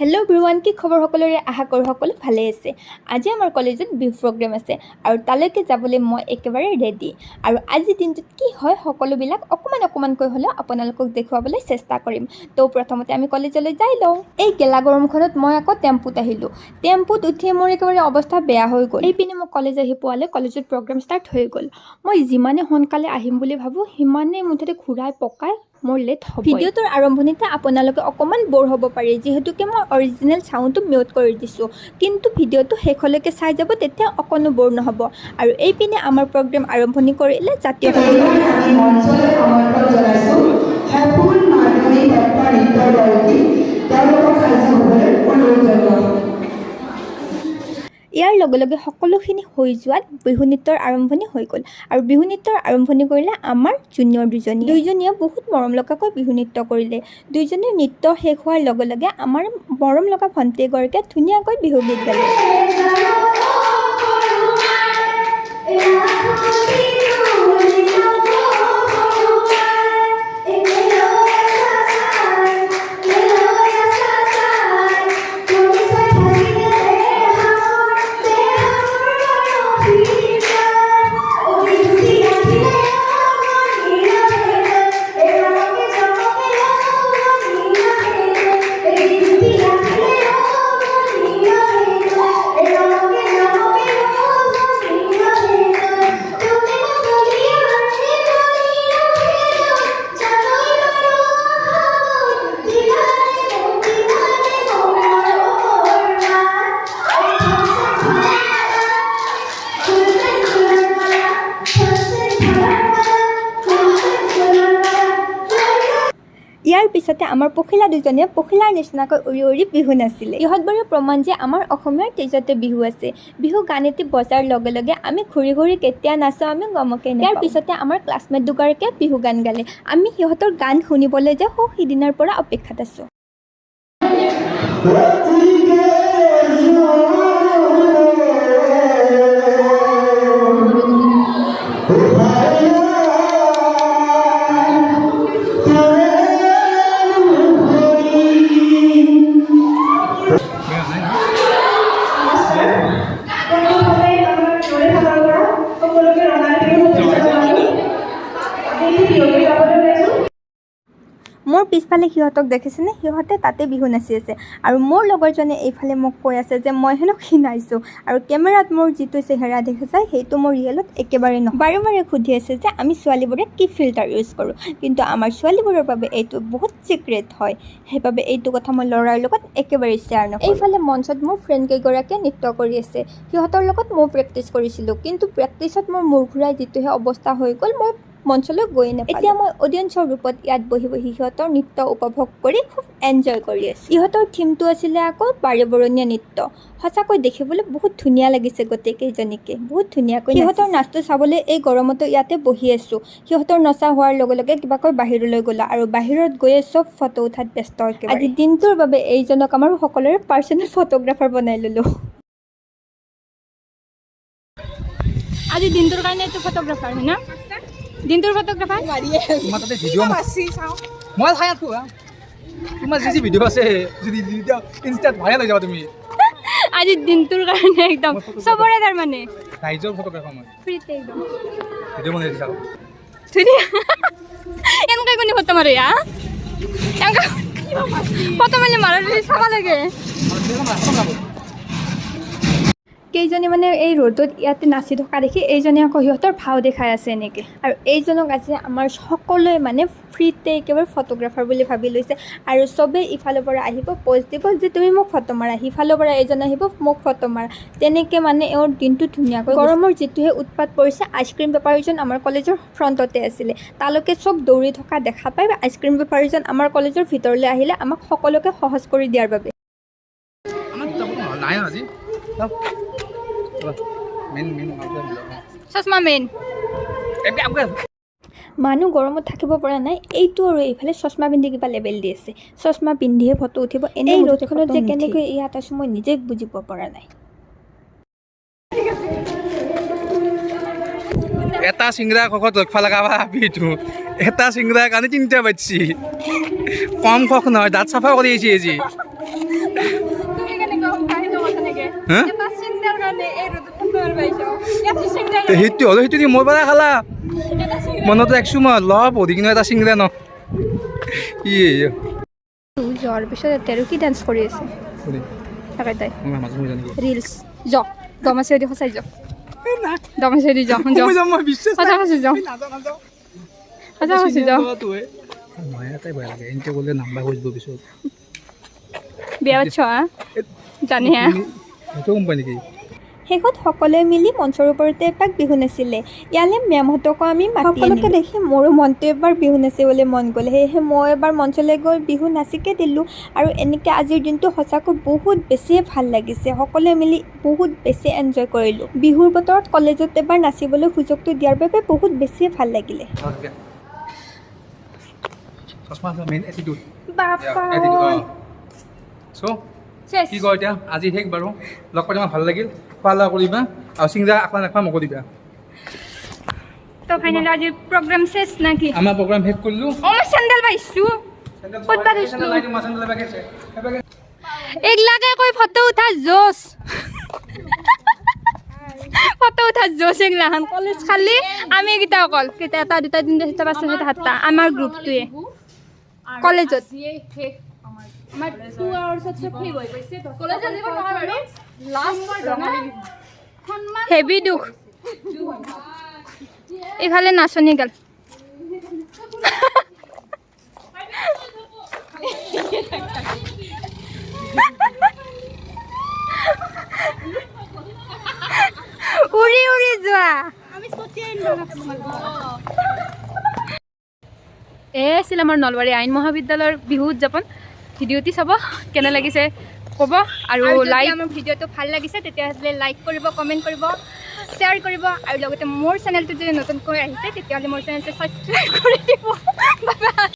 Hello' everyone, কি খবৰ সকলোৰে? আশা কৰোঁ সকলো ভালেই আছে। আজি আমাৰ কলেজত বিহু প্ৰগ্ৰেম আছে আৰু তালৈকে যাবলৈ মই একেবাৰে ৰেডি। আৰু আজিৰ দিনটোত কি হয়, সকলোবিলাক অকণমান অকণমানকৈ হ'লেও আপোনালোকক দেখুৱাবলৈ চেষ্টা কৰিম। তো প্ৰথমতে আমি কলেজলৈ যাই লওঁ। এই গেলা গৰমখনত মই আকৌ টেম্পুত আহিলোঁ। টেম্পুত উঠিয়ে মোৰ একেবাৰে অৱস্থা বেয়া হৈ গ'ল। এইপিনে মই কলেজ আহি পোৱালে কলেজত প্ৰগ্ৰেম ষ্টাৰ্ট হৈ গ'ল। মই যিমানে সোনকালে আহিম বুলি ভাবোঁ, সিমানেই মুঠতে ঘূৰাই পকাই মোৰ লেট হ'ব। ভিডিঅ'টোৰ আৰম্ভণিতে আপোনালোকে অকণমান ব'ৰ হ'ব পাৰে, যিহেতুকে মই অৰিজিনেল চাউণ্ডটো মিউট কৰি দিছোঁ। কিন্তু ভিডিঅ'টো শেষলৈকে চাই যাব, তেতিয়া অকণো ব'ৰ নহ'ব। আৰু এইপিনে আমাৰ প্ৰগ্ৰেম আৰম্ভণি কৰিলে জাতীয় সংগীত। আমি মঞ্চলৈ আমন্ত্ৰণ জনাইছো সপোন মাধুৰী দত্ত নৃত্যৰ দলটি। তেওঁলোকক সাজু হ'বলৈ অনুৰোধ জনোৱা হ'ল। ইয়াৰ লগে লগে সকলোখিনি হৈ যোৱাত বিহু নৃত্যৰ আৰম্ভণি হৈ গ'ল। আৰু বিহু নৃত্যৰ আৰম্ভণি কৰিলে আমাৰ জুনিয়ৰ দুজনীয়ে। দুইজনীয়ে বহুত মৰম লগাকৈ বিহু নৃত্য কৰিলে। দুইজনীৰ নৃত্য শেষ হোৱাৰ লগে লগে আমাৰ মৰম লগা ভণ্টি এগৰাকীয়ে ধুনীয়াকৈ বিহু গীত গালে। ইয়াৰ পিছতে আমাৰ পখিলা দুজনীয়ে পখিলাৰ নিচিনাকৈ উৰি উৰি বিহু নাচিলে। ইহঁতবোৰে প্ৰমাণ যে আমাৰ অসমীয়াৰ তেজতে বিহু আছে। বিহু গান এটি বজাৰ লগে লগে আমি ঘূৰি ঘূৰি কেতিয়া নাচোঁ, আমি গমকে নাপাওঁ। ইয়াৰ পিছতে আমাৰ ক্লাছমেট দুগৰাকীয়ে বিহু গান গালে। আমি সিহঁতৰ গান শুনিবলৈ যে সৌ সিদিনাৰ পৰা অপেক্ষাত আছোঁ। প্ৰথমতে আমাৰ নৰে ফালৰ পৰা সকলোকে ৰঙালী বিহুৰ শুভেচ্ছা জনালোঁ। আমি বিহু গাবলৈ ওলাইছোঁ। মোৰ পিছফালে সিহঁতক দেখিছেনে? সিহঁতে তাতে বিহু নাচি আছে। আৰু মোৰ লগৰজনে এইফালে মোক কৈ আছে যে মই হেনো ক্ষীণাইছোঁ আৰু কেমেৰাত মোৰ যিটো চেহেৰা দেখিছে, সেইটো মোৰ ৰিয়েলত একেবাৰে নহয়। বাৰে বাৰে সুধি আছে যে আমি ছোৱালীবোৰে কি ফিল্টাৰ ইউজ কৰোঁ। কিন্তু আমাৰ ছোৱালীবোৰৰ বাবে এইটো বহুত চিক্ৰেট হয়। সেইবাবে এইটো কথা মই ল'ৰাৰ লগত একেবাৰে শ্বেয়াৰ নকৰোঁ। এইফালে মঞ্চত মোৰ ফ্ৰেণ্ড কেইগৰাকীয়ে নৃত্য কৰি আছে। সিহঁতৰ লগত ময়ো প্ৰেক্টিচ কৰিছিলোঁ। কিন্তু প্ৰেক্টিচত মোৰ মূৰ ঘূৰাই যিটোহে অৱস্থা হৈ গ'ল, মই মঞ্চলৈ গৈয়ে নাপালোঁ। এতিয়া মই অডিয়েঞ্চৰ ৰূপত ইয়াত বহি বহি সিহঁতৰ নৃত্য উপভোগ কৰি খুব এনজয় কৰি আছোঁ। ইহঁতৰ থিমটো আছিলে আকৌ বাৰেবৰণীয়া নৃত্য। সঁচাকৈ দেখিবলৈ বহুত ধুনীয়া লাগিছে। গোটেইকেইজনীকে বহুত ধুনীয়াকৈ সিহঁতৰ নাচটো চাবলৈ এই গৰমতো ইয়াতে বহি আছোঁ। সিহঁতৰ নচা হোৱাৰ লগে লগে কিবাকৈ বাহিৰলৈ গ'লোঁ আৰু বাহিৰত গৈয়ে চব ফটো উঠাত ব্যস্ত একেবাৰে। আজি দিনটোৰ বাবে এইজনক আমাৰ সকলোৰে পাৰ্চনেল ফটোগ্ৰাফাৰ বনাই ল'লোঁ। আজি দিনটোৰ কাৰণে এইটো ফটোগ্ৰাফাৰ হয় না? দিনটোৰ ফটোগ্ৰাফাৰ। তোমাৰ তাতে ভিডিঅ' মই চাই আছো হা। তোমাৰ যি যি ভিডিঅ' আছে যদি ইনষ্টাত ভাইৰেল হৈ যাবা তুমি। আজি দিনটোৰ কাৰণে একদম চবৰে তাৰমানে। ৰাইজৰ ফটোগ্ৰাফাৰ মই। ফ্ৰীতে একদম। ভিডিঅ' বনাই দিছা। ধুনীয়া। এনেকৈ কোনে ফটো মাৰে? হা, এনেকৈ ফটো মাৰিলে মাৰা চাব লাগে। কেইজনী মানে এই ৰ'দত ইয়াতে নাচি থকা দেখি এইজনে আকৌ সিহঁতৰ ভাও দেখাই আছে এনেকৈ। আৰু এইজনক আজি আমাৰ সকলোৱে মানে ফ্ৰীতে একেবাৰে ফটোগ্ৰাফাৰ বুলি ভাবি লৈছে। আৰু চবেই ইফালৰ পৰা আহিব, প'জ দিব যে তুমি মোক ফটো মাৰা। সিফালৰ পৰা এইজন আহিব, মোক ফটো মাৰা। তেনেকৈ মানে এওঁৰ দিনটো ধুনীয়াকৈ। গৰমৰ যিটোহে উৎপাত পৰিছে, আইচক্ৰীম বেপাৰীজন আমাৰ কলেজৰ ফ্ৰণ্টতে আছিলে। তালৈকে চব দৌৰি থকা দেখা পাই আইচক্ৰীম বেপাৰীজন আমাৰ কলেজৰ ভিতৰলৈ আহিলে আমাক সকলোকে সহজ কৰি দিয়াৰ বাবে। আমাৰ দুটা ফটো নাই আজি। Main main. চশমা মেইন। মানুহ গৰমত থাকিব পৰা নাই এইটো, আৰু এইফালে চশমা পিন্ধি কিবা লেবেল দি আছে। চশমা পিন্ধিহে ফটো উঠিব। এনেই ৰ'দখনত যে কেনেকৈ ইয়াত আছোঁ, মই নিজে বুজিব পৰা নাই। এটা চিংৰা খোখত ৰখিব লগা ভাবিটো এটা চিংৰাৰ কাৰণে তিনিটা বাজছি। কম খোখ নহয়, দাঁত চাফা কৰি আহিছে আজি। হা? এটা চিংৰাৰ কাৰণে এই ৰ'দত থাকিব পাৰিছো। এটা চিংৰা। তে সেইটো হ'লে সেইটো দি মোৰ পৰা খালা। এটা চিংৰা। মনত ৰাখছো মই ল পঢ়ি কিনে এটা চিংৰা ন ই। যোৱাৰ পিছত ইয়াতে আৰু কি ডান্স কৰি আছে তাকে তাই ৰিলচ য দম আছে যদি সঁচাই য, দম আছে যদি য য। যাম মই বিশ্বাস। সঁচা কৈছো য, সঁচা কৈছো য। মই এটাই ভয় লাগে, এনেকে গ'লে নাম্বাৰ খুজিব পিছত। বিয়া পাতছ হা জানি হা। সেইটো গম পাই নেকি? শেষত সকলোৱে মিলি মঞ্চৰ ওপৰতে এপাক বিহু নাচিলে। ইয়ালে মেমহঁতকো আমি মাতি সকলোকে দেখি মোৰো মনটো এবাৰ বিহু নাচিবলৈ মন গ'ল। সেয়েহে মই এবাৰ মঞ্চলৈ গৈ বিহু নাচিকে দিলোঁ। আৰু এনেকৈ আজিৰ দিনটো সঁচাকৈ বহুত বেছিয়ে ভাল লাগিছে। সকলোৱে মিলি বহুত বেছি এনজয় কৰিলোঁ। বিহুৰ বতৰত কলেজত এবাৰ নাচিবলৈ সুযোগটো দিয়াৰ বাবে বহুত বেছিয়ে ভাল লাগিলে। চশমা আছে, মেইন এটিটিউড। বাপা। চ' কি কয় এতিয়া আজি শেষ বাৰু। লগ পাই তোমাৰ ভাল লাগিল। খোৱা লোৱা কৰিবা আৰু চিংৰা আকলা নাখোৱা, মোকো দিবা। তো ফাইনেলি আজি প্ৰগ্ৰাম শেষ নাকি? আমাৰ প্ৰগ্ৰাম শেষ কৰিলোঁ। অ, মই চেণ্ডেল পাইছোঁ। ক'ত বা থৈছিলো? এইগিলাকে কৈ ফটো উঠা জোচ, ফটো উঠা জোচ। এইগিলাখান কলেজ খালি আমি কেইটা অকল কেইটা, এটা দুটা তিনিটা চাৰিটা পাঁচটা ছয়টা সাতটা, আমাৰ গ্ৰুপটোৱে কলেজত। আমাৰ 2 আৱাৰ্ছত চব শেষ হৈ গৈছে। কলেজত জীৱন নহয় বাৰু, লাষ্ট ৰঙালী বিহু। হেভি দুখ। এইফালে নাচনী গাল। উৰি উৰি যোৱা। এয়াই আছিল আমাৰ নলবাৰী আইন মহাবিদ্যালয়ৰ বিহু উদযাপন। ভিডিঅ'টি চাব, কেনে লাগিছে ক'ব আৰু আৰু যদি লাইক আমাৰ ভিডিঅ'টো ভাল লাগিছে, তেতিয়াহ'লে লাইক কৰিব, কমেণ্ট কৰিব, শ্বেয়াৰ কৰিব আৰু লগতে মোৰ চেনেলটো যদি নতুনকৈ আহিছে, তেতিয়াহ'লে মোৰ চেনেলটো ছাবস্ক্ৰাইব কৰি দিব। Bye bye.